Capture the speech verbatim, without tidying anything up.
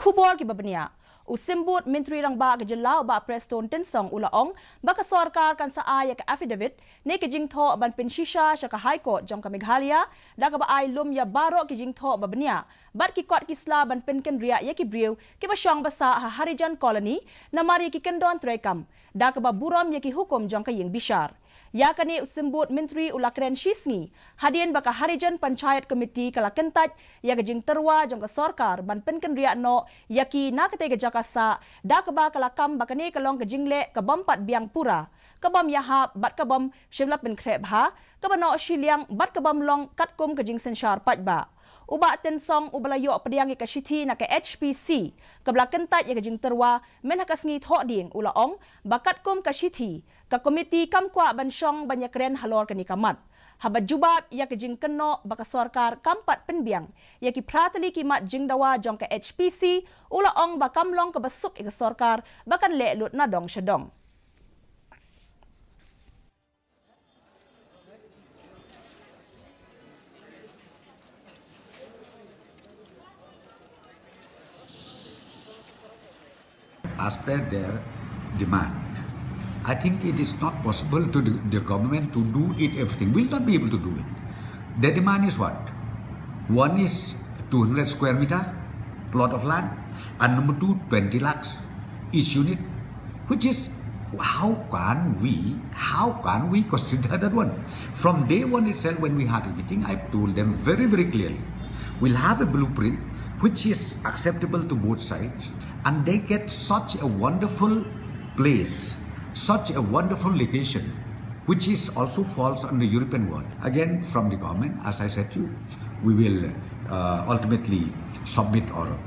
Khubor kiba bniah. U Symbud Myntri Rangbah ka Jylla u Bah Prestone Tynsong u la ong ba ka sorkar kan sa ai ïa ka affidavit ne ka jingthoh ban pynshisha sha ka High Court jong ka Meghalaya da kaba ai lum ïa baroh ki jingthoh ba bniah bad ki kot ki sla ban pynkynriah ïa ki briew kiba shong ba sah ha Harijan Colony namar ïa ki kyndon treikam da kaba burom ïa ki hukum jong ka ïing bishar. Ïa kane u Symbud Myntri u la kren shi sngi hadien ba ka Harijan Panchayat Committee ka la kyntait ïa ka jingtyrwa jong ka sorkar ban pynkynriah noh ïa ki na katei ka jaka sah da kaba ka la kam ba kane ka long ka jingleh ka bym pat biang pura, ka bym ïahap bad ka bym shym la pynkhreh bha, kaba noh shiliang bad ka bym long katkum ka jingsynshar paidbah. U Bah Tynsong uba la ïoh pdiang ïa ka shithi na ka H P C kaba la kyntait ïa ka jingtyrwa mynha ka sngi Thohdieng u la ong ba katkum ka shithi ka komiti kam kwah ban shong ban ïakren halor kane ka mat. Haba jubab ïa ka jingkynnoh ba ka sorkar kam pat pynbiang ïa ki phra tylli ki mat jingdawa jong ka H P C u la ong ba kam long kaba suk ïa ka sorkar ba kan leh lut na dong sha dong. As per their demand. I think it is not possible to the, the government to do it everything. We'll not be able to do it. Their demand is what? One is two hundred square meter plot of land, and number two, twenty lakhs each unit, which is how can we, how can we consider that one? From day one itself, when we had a meeting, I told them very, very clearly, we'll have a blueprint which is acceptable to both sides, and they get such a wonderful place, such a wonderful location, which is also falls under European world. Again, from the government, as I said to you, we will uh, ultimately submit our